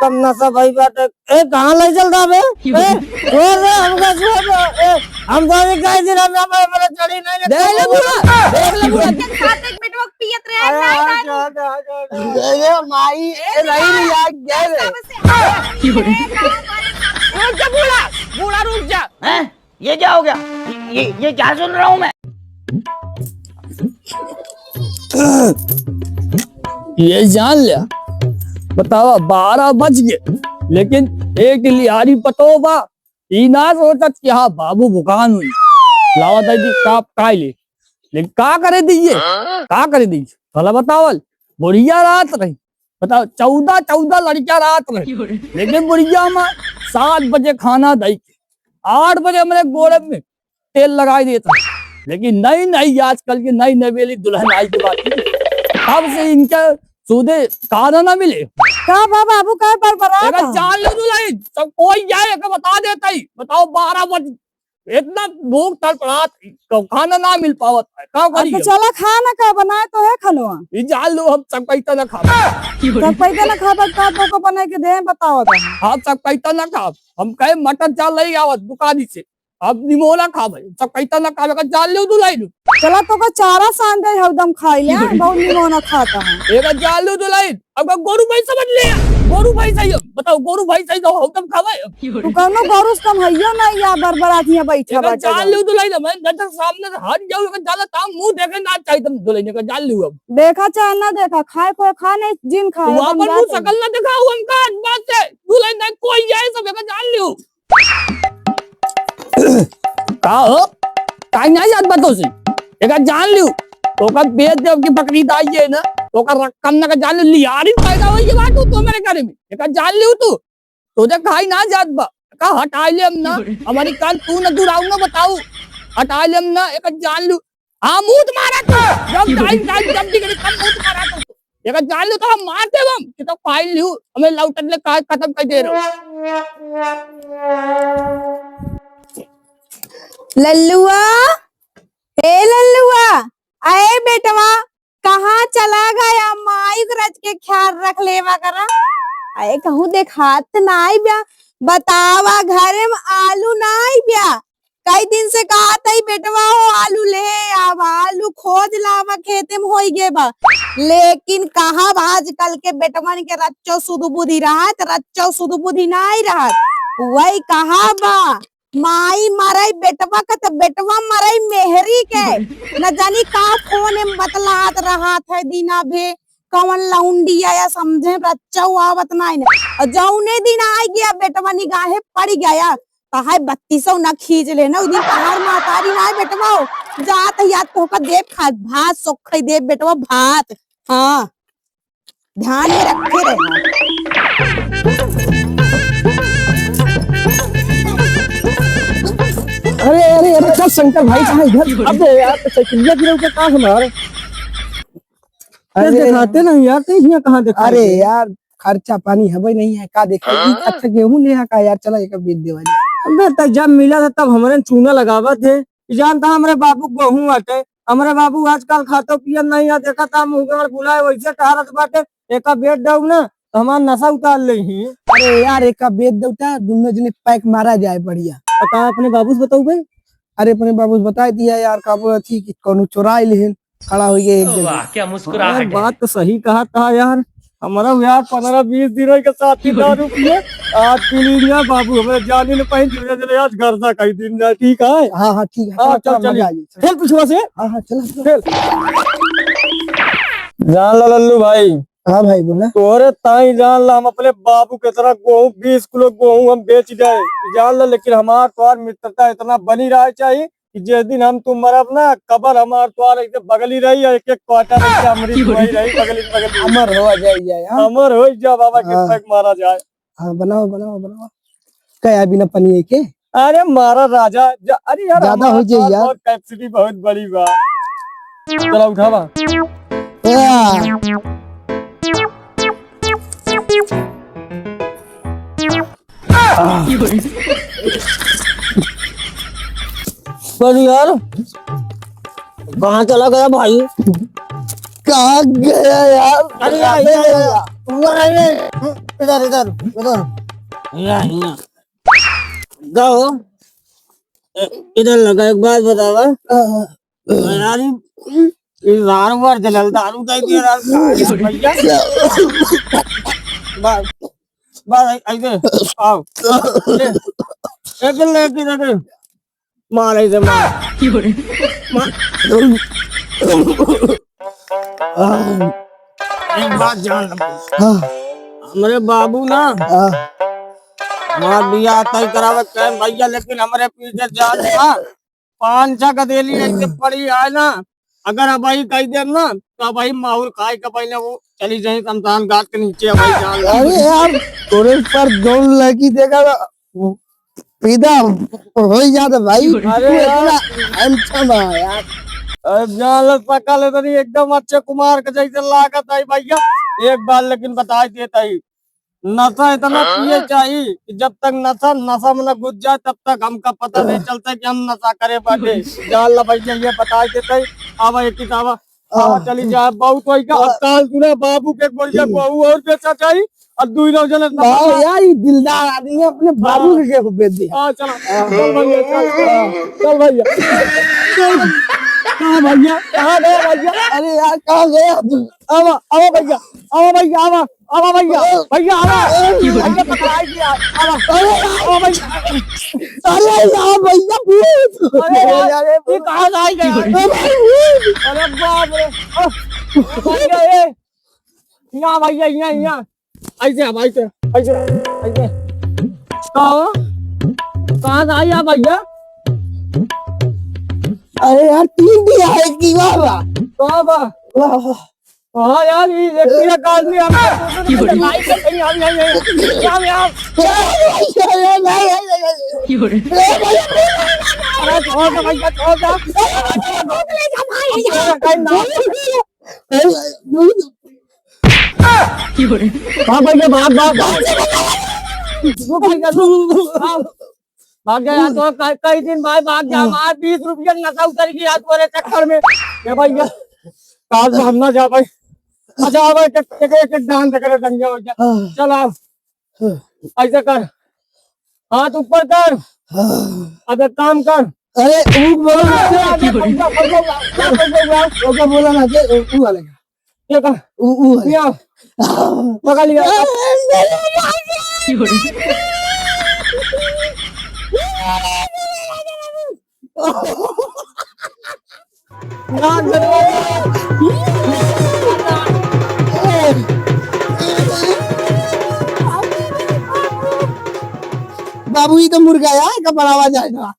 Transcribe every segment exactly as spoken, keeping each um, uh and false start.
कम नशा भाई बाटे। ए, कहाँ ले चल रहा बे? ए, छोड़ दे, हमका छोड़ दे। ए, हम तो अभी कई दिन हम यहाँ पर, पर चढ़ी नहीं ले। देख ले बूढ़ा, देख ले बूढ़ा। साथ एक मिनट वक्त पियत रहे, अरे, नहीं, हाँ, नहीं। छोड़ दे, हाँ, छोड़ दे। ए, माई, ए, नहीं, नहीं, यार, क्या रे? रुक जा बूढ़ा, बूढ़ा रुक जा। हैं? ये क्या हो गया? ये, ये, ये क्या सुन रहा हूँ मैं? ये जान लिया, बतावा, बारह बज गए, लेकिन एक लियारी पतो बा, ई ना सोचत कि हाँ, बाबू भुकान हुई, लावा दाई जी, काप काई ले, लेकिन का करे दीजिए, का करे दीजिए, भला बतावल, बुढ़िया रात रही, बताओ, चौदह, चौदह लड़कियां रात रहे। लेकिन बुढ़िया में सात बजे खाना दई के, आठ बजे हमरे गोड़े में तेल लगाई देत रहे। लेकिन नई, नई आजकल की नई नवेली दुल्हन आई के बात है। तब से इनके सूदे खाना ना मिले। का बा बाबू, का बरबरात एकर है? जान लो दुल्हन, सब कोई जाए, एकर बता देता ही। बताओ, बारह बजे इतना भूख तड़पड़ात, खाना ना मिल पावत है, का अब तो करी हम? चला खा ना, का बनाए तो है खनवा। ई जान लो, हम सब पैसा ना खाब। सब पैसा ना खाब, का तो को बनाए के दे, बताओ तो। हम सब पैसा ना खाब, हम कहे मटन चावल ले आवत दुकानी से, अब निमोना खाब, सब पैसा ना खाब, का जान लो दुलाई लो। चला तो का चारा सान दे, हरदम खाई ले, बहुत निमोना खाता है। एकर जान लो दुलाई, अब का गोरू भैंस समझ ले, गोरू भैंस है, बताओ, गोरू भैंस है तो हम तब खावे। तू कौनो गोरू से कम हइयो ना, या बरबरात हियां बैठा एकर बाटे जान जाओ। ले तो लाई ना, मैं नजर सामने से हट जाऊं, एकर जाला ताम मुंह देखे ना चाहिए तुम दुल्हन, एकर जान ले अब। देखा चाहे ना देखा, खाए खोए खा नहीं, जिन खा, तू एकदम अपन मुंह जाते। सकल ना दिखाओ हमका, आज बात से दुल्हन ना कोई आए सब एकर जान ले। का हो? काहे ना जात बा तोसे? एका जान लियो, ओकर बेच देब की बकरी दाई है ना, ओकर रकम ना का जान लियो, लियारी पैदा होई के बात तू मेरे घरे में, एका जान लियो तू, तोसे खाई ना जात बा, का हटाई ले हम ना, हमारी कान तू ना दुराऊ ना बताऊ, हटाई ले हम ना, एका जान लियो, हाँ, मूत मारा तू। जब टाइम, टाइम, जब दिखे, तब मूत मारा तू। एका जान लियो तो हम मार देब हम, कि तो फाइल लियो, हमें लौटत ले काज खतम कर दे रहो। लल्लुआ, ए लल्लुआ, अए बेटवा, कहाँ चला गया? माई के रज के ख्याल रख लेवा करा। अए कहूँ देखात नाई ब्या, बतावा घरे में आलू नाई ब्या। कई दिन से कहत हई, "बेटवा हो, आलू ले आवा, आलू खोज लावा, खेते में होई गे बा।" लेकिन कहाँ बा आजकल के बेटवन के रच्चो सुध बुद्धि रहत, रच्चो सुध बुद्धि नाई रहत। वही कहाँ बा, माई मरई बेटवा के, त बेटवा मरई मेहरी के। न जानी का फोन में बतलात रहत है दिना भे। कवन लौंडिया या समझे में रच्चऊ आवत नाई न। और जौने दिन आइ गया बेटवा निगाहे पड़ि गया, तहाई बत्तीसौ न खींच ले न, उ दिन तहार महतारी नाई बेटवा हो। जात याद तोहका देब खात, भात सोखई देब बेटवा, भात। हाँ, ध्यान में रखे रहे। अरे, अरे, अरे, चल शंकर भाई, कहाँ इधर? अबे यार, तो साइकिलिया गिरौ के का हमार? अरे, देखाते नहीं यार, तो यहाँ कहाँ देखाते? अरे यार, खर्चा पानी हबे नहीं है, का देखे? हाँ? ई अच्छा गेहूं ले आ का यार, चला एक बेच देवा जाए। अबे त जब मिला था तब हमरे चूना लगावत है। ई जानता हमरे बाबू गेहूं आटे, हमरे बाबू आजकल खातो पियत नहीं है, देखा था मुंह गाड़ फुलाए वैसे टहरत बाटे, एका बेच दऊ ना तो हमार नशा उतार ले ही। अरे यार, एका बेच दऊ ता, दुनो जने पैक मारा जाए बढ़िया। तो का अपने बाबू से बताऊ बे? अरे अपने बाबू से बताई दिया यार, का बोलत थी कि कौनो चोराई लेहिन। खड़ा हो गए एक जगह। वाह, क्या मुस्कुराहट अरे, है। बात तो सही कहा था यार। हमारा यार पन्द्रह बीस दिन के साथ ही दारू पिए, आज पी लीजिए बाबू, हमें जाने न पाए, धीरे धीरे आज घर से कई दिन जाए, ठीक है? हाँ, हाँ, ठीक है। हाँ, चल, चल, चल, मजा चलिए। आ जाए, चल। चल, पिछुआ से। हाँ, हाँ, चल, चल। चल। जान ला लल्लू भाई। हाँ भाई, बोला। तोहरे ताई जान ला, हम अपने बाबू के तरह गेहूं, बीस किलो गेहूं हम बेच जाए, जान ला, लेकिन हमार तोहार मित्रता इतना बनी रहे चाहिए कि जिस दिन हम तुम मरब ना, कबर हमार तोहार ऐसे बगली रही और एक एक क्वार्टर ऐसे हमरी दुआई रही, बगली बगली। अमर हो जाए यार, हाँ। अमर हो जा बाबा, हाँ। कितना मारा जाए। हाँ, बनाओ, बनाओ, बनाओ। कया बिना पनिये के? अरे मारा राजा, जा, अरे यार, ज्यादा हमारा हो जाए यार। बहुत कैपेसिटी बहुत बड़ी बा। चला उठावा। या। पर यार, कहाँ चला गया भाई? कहाँ गया यार? अरे यार, कहाँ इधर, गया? इधर, इधर, इधर। यहाँ, यहाँ। गाओ। ए, इधर लगा, एक बात बतावा। हाँ, हाँ। यार, ये, ये दारू बार जलल, दारू दे दिया यार, भैया। बस, बस, ऐ-, ऐसे, आओ। ले, एक ले, एक ले, एक ले। मार ऐसे, मार। मार। एक बात जान लो। हाँ। हमरे बाबू ना, हाँ। हमार बियाह तय करावे के भैया, लेकिन हमरे पीछे जान ना, पाँच छह गदेली ऐसे पड़ी आए ना, अगर अबही कह देब ना, तो अबही माहौर खाए के पहले वो चली जाए शमशान घाट के नीचे, अबही जान लो। अरे यार, तोरे पर जोन लगी देगा ना, वो पैदा हो ही जाता भाई। अरे तू यार। इतना handsome है यार। अरे जान लो, शकल इतनी एकदम अक्षय कुमार के जैसे लागत है भैया। एक बात लेकिन बताई देता ही, नशा इतना पिए चाही कि जब तक नशा, नशा में न घुस जाए, तब तक हमका पता नहीं चलता कि हम नशा करे बाटे। जान ला भैया, ये बताई देते ही, अब एक किताब, अब हाँ। चली जाए, बहुत होई का। अब काल सुना बाबू के एक बढ़िया हम्म। बहू और बेचा चाही, और दुई नौ जने वाह यार, ये दिलदार आदमी अपने बाबू हाँ। के को बेच दिया। हाँ, चला। हाँ। चल भैया, चल, चल, चल भैया। चल। कहाँ भैया? कहाँ गया भैया? अरे यार, कहाँ गया तू? आवा, आवा भैया, आवा भैया, आवा, आवा भैया, भैया, आवा। भैया, पकड़ाई दिया, आवा। अरे यार। आवा भैया। अरे यार, भैया, भूत। अरे यार, अरे, ये कहाँ से आई गया? अरे, भूत। अरे बाप रे। आ, भैया, ए। यहाँ भैया, यहाँ, यहाँ। ऐसे अब, ऐसे, ऐसे, ऐसे। का हो? कहाँ से आई आप भैया? अरे यार, तीन दिन आए की वाह, वाह। का बा? वाह, वाह। हाँ यार, ये एक आदमी हम, हम, हम, हम, हम, हम। अरे छोड़ दे भैया, छोड़ दे। भाग भैया, भाग, भाग, भाग। रुक भैया, रुक। भाग। भाग जा यार, तो कई, कई दिन बाद भाग जा। हाँ। हमार बीस रुपया नशा उतर गया यार तोरे चक्कर में। ए भैया, काल तो हम ना जा भाई। अच्छा, अब एक, एक, एक, एक डांस करे, दंगे हो जा। हाँ। चल आओ। हाँ। ऐसे कर, हाथ ऊपर कर। हाँ। अब एक काम कर। अरे, ऊपर बोला ना। अरे, पैसा, पैसा, पैसा, पैसा, पैसा। ओके, बोला ना, जे, ऊ वाले का। ये कर। ऊ, ऊ वाले। ये। पकड़ लिया। बाबू, ई तो मुर्गा यार, का बनावा जाएगा।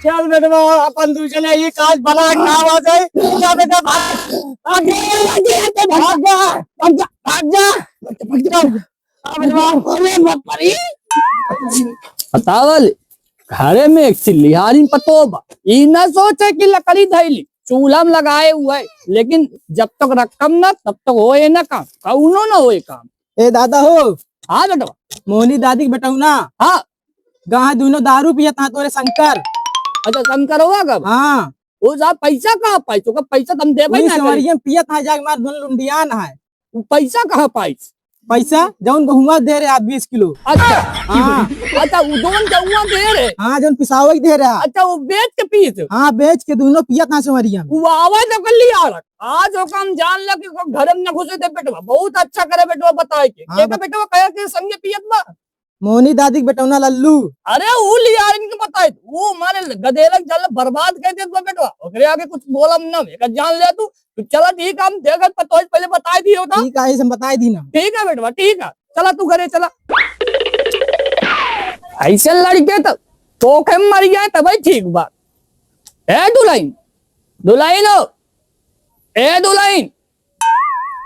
चल बेटवा, अपन दूसरे ही काज बना के आवा जाए। जा बेटा, भाग। भाग जा, भाग जा, भाग जा, भाग जा। भाग जा, भाग जा। चल। अरे बाप रे, बाप रे। बतावल, घरे में एक सिल्लिहारी पतो बा। ई ना सोचे कि लकड़ी धइली, चूल्हा में लगाए हुए, लेकिन जब तक रकम ना, तब तक होए ना काम, कौनो ना होए काम। ए दादा हो। हाँ बेटवा। मोहनी दादी के बेटौना। हाँ। गाय दुनो दारू पियत हाँ तोरे शंकर। अच्छा, शंकर हुआ कब? हाँ। वो साहब पैसा कहाँ पाई? तो का पैसा तुम देबे वही ना करी। संवरिया में पियत हाँ जाके मार दुनो लुंडियान है। वो पैसा कहाँ पाई? पैसा जौन गहुआ दे रहे आप बीस किलो। अच्छा। हाँ। अच्छा, वो जौन गहुआ दे रहे। हाँ, जौन पिसावे के दे रहा। अच्छा, वो बेच के पीत। हाँ, बेच के दुनो पियत हाँ संवरिया में। वो आवे तो कर लिया रख। आज ओका हम जान ला कि ओका घर में न घुसे दे बेटवा। बहुत अच्छा करे बेटवा बताए के। हाँ, के बत- बेटवा कहे के संगे पियत बा। मोहनी दादी के बेटौना लल्लू। अरे ऊ लियारिन के बताई, ऊ मारे गदेलक जल बर्बाद कर देत बा बेटवा। ओकरे आगे कुछ बोलम ना, एकर जान ले तू। तू चला ठीक है, हम देखत पतोज पहले बताई दियो था। ठीक है, ऐसे हम बताई दी ना। ठीक है बेटवा, ठीक है, चला तू घरे चला। ऐसे लड़के तो तोखे मर जाए तबे ठीक बा। ए दुल्हन, दुल्हन हो, ए दुल्हन,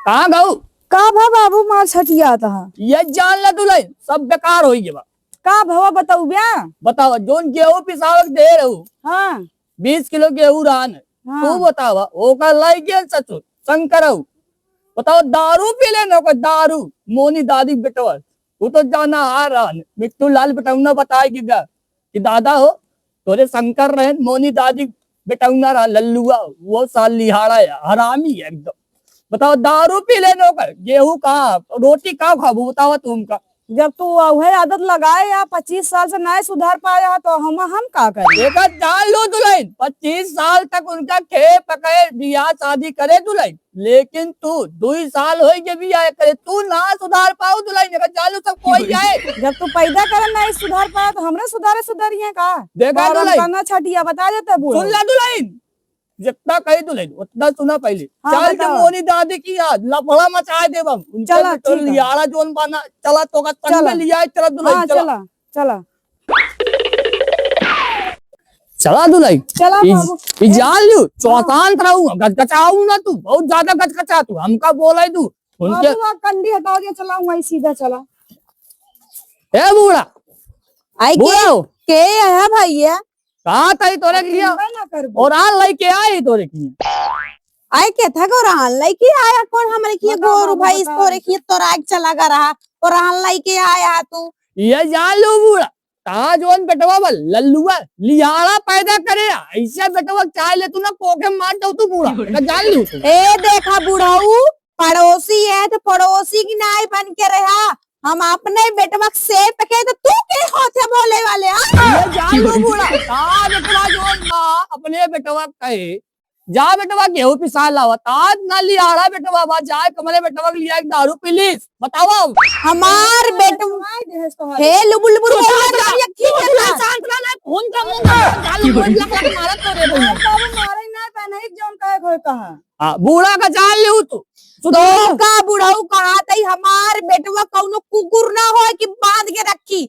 कहाँ गऊ? का भा बाबू, मार छटियात हा? ये जान ला दुल्हन, सब बेकार होई गवा। का भवा बतउब्या? बतावा, जौन गेहूं पिसावक दे रहू, हाँ। बीस किलो गेहूं रहन, हाँ। तू बतावा, ओकर लाई गेल ससुर, शंकरऊ। बतावा, दारू पी लेन ओकर, दारू, मोनी दादी बेटवा। तू तो जाना आ रहा है। मिट्टू लाल बेटौना बताए कि गा-, कि दादा हो, तोरे शंकर रहन, मोनी दादी बेटौना रहा, लल्लुआ, वो साल लिहाड़ा है, हरामी है एकदम। बताओ, दारू पी लेनो का, गेहूं कहाँ, रोटी कहाँ खाबू, बताओ तुमका। जब तू उहे आदत लगाए या पच्चीस साल से नाय सुधार पाया है, तो हम, हम का करी? एका जान लो दुलहिन, पच्चीस साल तक उनका खे पके बियाह शादी करे दुलहिन, लेकिन तू दुई साल होई के बियाह करे, तू ना सुधार पाओ दुलहिन, एका जान लो सब कोई जाए। जब तू पैदा करे नाय सुधार पाया, तो हमरा सुधारे सुधारी है का? देखा बारह दुलहिन। का ना छटिया बता देते बूढ़ा। सुन ला दुलहिन, जितना कही दुलहिन, उतना सुना पहले। हाँ, चल के बताओ। मोनी दादी की याद, लफड़ा मचाए देब हम। उनके चला, भी तो ठीक है। लियारा जोन बना, चला तो का संग चला। में लिया, चला दुलहिन, हाँ, चला। चला, चला। चला दुलहिन। चला ई, बाबू। ई जान लू, हाँ। चौतान रहू, गचगचाऊ ना तू, बहुत ज्यादा गचगचा तू, हमका बोला तू। उनके बाबू, आ कंडी हटा दिया, चला वहीं सीधा चला। ए बूढ़ा, आई के, बूढ़ा हो। के आया भैया? कहा था ई तोरे अब किया? चिंता ना करबो। और आन लइके आई तोरे किया। आई के था गो रान लइके आया कौन हमरे किया बताओ गोरू बाबू, भैंस बताओ। तोरे किया तोरा एक चला गा रहा और रान लइके आया तू। ये जान लो बूढ़ा, ता जोन बेटवा बा लल्लुआ लियाड़ा पैदा करे, ऐसे बेटवा चाहे ले तू ना कोखे मार दो तू बूढ़ा, का जान लू तू। ए देखा बुढ़ऊ, पड़ोसी है तो पड़ोसी की नाई बन के रहा। हम अपने बेटवा के सेफ रखे तो तू के होते बोले वाले, हाँ? ये जान लो बूढ़ा, ता बेटवा जोन बा अपने बेटवा कहे जा बेटवा, गेहूं पिसा लावा। आज ना लियाड़ा बेटवा बा, जाए कमरे बेटवा के लिया एक दारू पी लीस। बतावा। हमार बेटवा, हे लुबुर लुबुर बोल रहा है, ये ठीक है ना? शांत रह ना, खून का मुंह का जाल मुंह लग लग मारत तो रे भैया। बाबू मारे ना, पहले ही जौन कहे कोई कहा। हाँ, बूढ़ा का जान लियो तू। सुधर। तो का बुढ़ऊ कहा तई हमार बेटवा कौनो कुकुर ना होए कि बांध के रखी।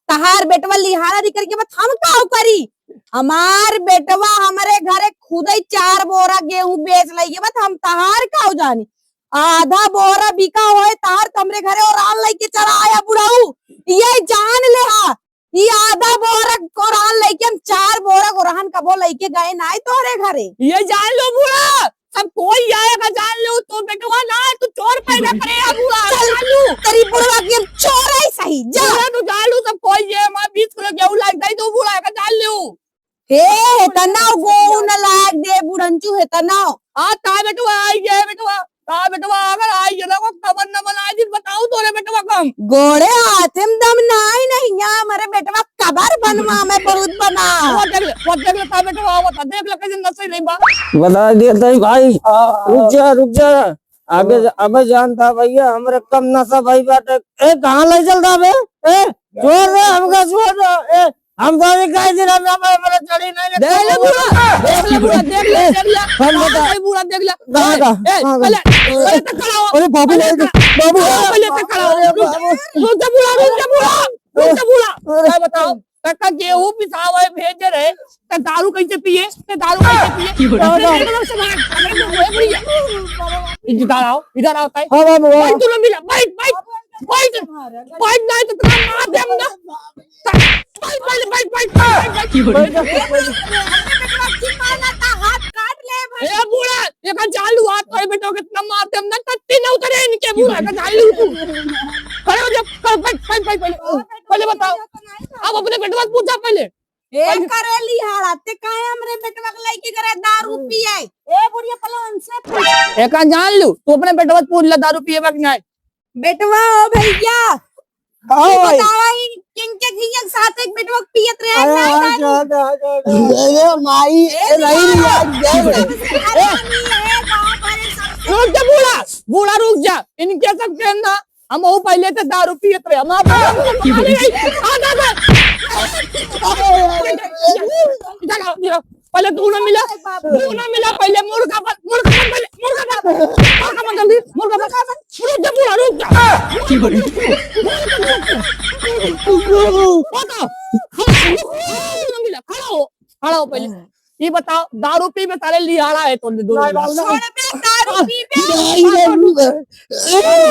तहार बेटवा लिहारा नहीं करके बस हम का करी? हमार बेटवा हमरे घरे खुदे चार बोरा गेहूं बेच लइगे, बस हम तहार का जानी। आधा बोरा बिका होए तहार, त हमरे घरे ओरान लइके चला आया बुढ़ऊ। ये जान ले हा, ये आधा बोरा ओरान लइके हम चार बोरा ओरान कबो लइके गए नाई तोरे घरे। ये जान लो बूढ़ा, सब कोई आएगा, जान लो, तू बेटवा ना, तू चोर पैदा करे, अब उड़ा चल, चालू। तेरी बुढ़वा की हम चोर है सही, जा। बुढ़ा तू जान लो, सब कोई ये हमारे बीस किलो गेहूं लाग दे, तू बुढ़ा का जान लो। हे, हे तना गो न लाग दे, बुढ़ंचू हे तना। आ, ता बेटवा आई गए, बेटवा, ता बेटवा अगर आई गए ना, को कबर न बनाए, दिन बताओ तोरे बेटवा कम। गोड़े हाथे में दम नाई नहीं, यहाँ हमारे बेटवा कबर बनवा में बहुत बना। वो देख ले, वो देख ले, ता बेटवा आवता, देख ले, कैसे नशे नहीं बा। बता दिया तई भाई, हाँ, हाँ। रुक जा, रुक जा। अबे, हाँ। अबे जानता भैया, हमरे कम नशा भाई बाटे। ए, कहाँ ले चलता बे? ए, छोड़ दे, हमका छोड़ दे। ए, हम तो अभी कई दिन हम, हम, हमारे चढ़ी नहीं देख ले बुढ़ा, देख ले बुढ़ा, देख ले, देख ले। हम बता। कहाँ गई बुढ़ा, देख ले। कहाँ का? ए, कहाँ का? पहले, पहले तो खड़ा हो। अरे बाबू, पहले बाबू, तो, बाबू, पहले तो खड़ा हो। अरे रुक जा, बाबू। रुक जा बुढ़ा, रुक जा बुढ़ा, रुक जा बुढ़ा। अरे। मैं बताओ, काका गेहूं पिसावे भेजे रहे, त दारू कैसे पिए? त दारू कैसे पिए? क्यों रे? एकदम से भाग, एकदम से भाग, बढ़िया। इधर आओ, इधर आओ, ताई। हाँ, बाबू, हाँ। बैठ, तू लोग मिला, बैठ, बैठ, बैठ, बैठ, नहीं तो तुम्हारा मार दे हम ना। बैठ, बैठ, बैठ, बैठ, बैठ, बैठ। क्यों रे? बैठ जा, बैठ जा। ए बूढ़ा, एका चालू हाथ है बेटो, कितना मार दे हम ना, टट्टी ना उतरे इनके बूढ़ा का चालू तू। खड़े हो जा, खड़े, बैठ, बैठ, बैठ, पहले, पहले बताओ। अब अपने बेटवा से पूछा पहले। ए, पहले करे लिहाड़ा, ते काहे हमरे बेटवा के लइके करे दारू पिए? ए बुढ़िया, पहले उनसे पूछ। एका जान लू, तू अपने बेटवा से पूछ ले दारू पिए बा कि नहीं। बेटवा हो भैया, हाँ तू भाई। बतावा ही किनके घिया के साथ एक बेटवा पियत रहे, अरे नहीं हाँ, दारू। जा, जा, जा, जा। अरे माई, ए, ए, नहीं, नहीं, नहीं, यार, जा, जा। हरामी है, गाँव भरे सबसे। रुक जा बूढ़ा, बूढ़ा रुक जा, इनके सब कहना, हम वो पहले से दारू पियत रहे, हम आप, अरे, आ, आ, आ। इधर आओ, इधर आओ। पहले तू ना मिला, तू ना मिला, पहले मुर्गा बन, मुर्गा बन, पहले मुर्गा बन, मुर्गा बन जल्दी, मुर्गा बन, रुक जा, बूढ़ा, रुक जा। बताओ, खड़ा हो, खड़ा हो, खड़ा हो पहले। ये बताओ, दारू पी में साले लिहाड़ा है तो दो नहीं बाबू, नहीं। छोड़ बे, दारू पी बे। नहीं, नहीं, नहीं। दारू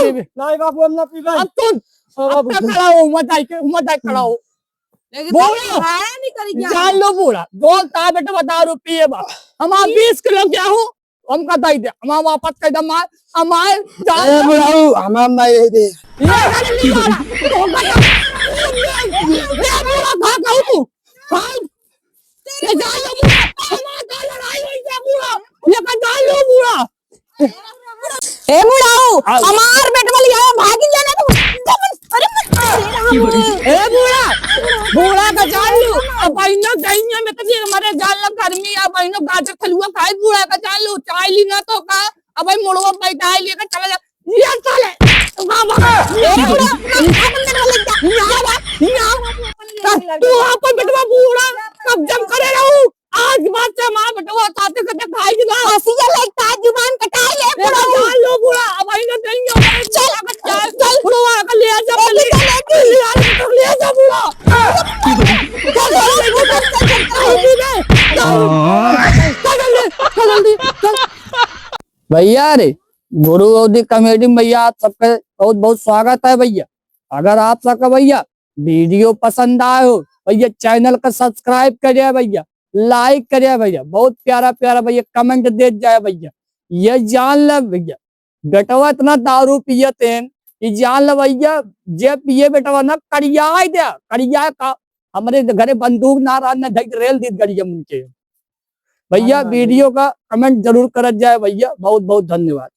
पी बे। नहीं बाबू, हम ना पीबे। अब सुन, हाँ अब बाबू। तक खड़ा हो, मत आइके, मत आइके खड़ा हो। लेकिन बोलो। तुम्हारा नहीं करी क्या? जान लो बूढ़ा, जोन ता बेटवा दारू पिए बा। हम आप बीस किलो गेहूं, हमका दे दे, हमार वापस कर दे, हमार, हमार जान ए बुढ़ऊ, हमार नहीं रही दे। ए, ए, ए, ए, ए, ए, बुढ़ा, भाग जाऊ तू। भाग। ये जान लो बुढ़ा, हमार का लड़ाई होई है बुढ़ा, ये का जान लो बुढ़ा। ए बुढ़ऊ, आओ। हमार बेटवा लिया भागी जाना तो, अरे, अरे, ए बुढ़ा, बुढ़ा का जान लो, अब बहिनो दहिया में कभी हमारे जान लो गर्मी, अब बहिनो गाजर फलुआ खाए, बुढ़ा का जान लो, चाय ली ना तो का, अब भाई मुड़वा बैठा है, लेकर चला जा, ये साले, बाबा, ये बुढ़ा, तू अपन बेटवा बूढ़ा, कब जब करे रहू, आज के बाद से हमारा बेटवा साथे साथे खाई ना। हंसिया लगता है, जुबान कटाई ले, ए, बुढ़ऊ। जान लो बुढ़ा, अब आई ना देंगे, हमारे चल, जाकर जाए, चल। बुढ़वा का ले जा, ए, पहले। ले जा, ले जा। ले जा, ले जा, बुढ़ा। चल, चल, चल, चल, चल, चल, चल, चल, चल, चल, चल, चल, चल। भैया रे, गुरु अवधी comedy में भैया आप सबके बहुत बहुत स्वागत है भैया। अगर आप सबका भैया video पसंद आए हो भैया, channel का subscribe करिए भैया, like करिए भैया, बहुत प्यारा प्यारा भैया comment दे जाए भैया। ये जान ले भैया, बेटवा इतना दारू पियत हैं कि जान ले भैया, जे पिए बेटवा ना करियाए दे, करियाए का, हमरे घरे बंदूक ना रहा, ना धक रेल दीत गड़िया उनके। भैया, धन्यवाद भैया। Video का comment जरूर करत जाए भैया, बहुत बहुत धन्यवाद।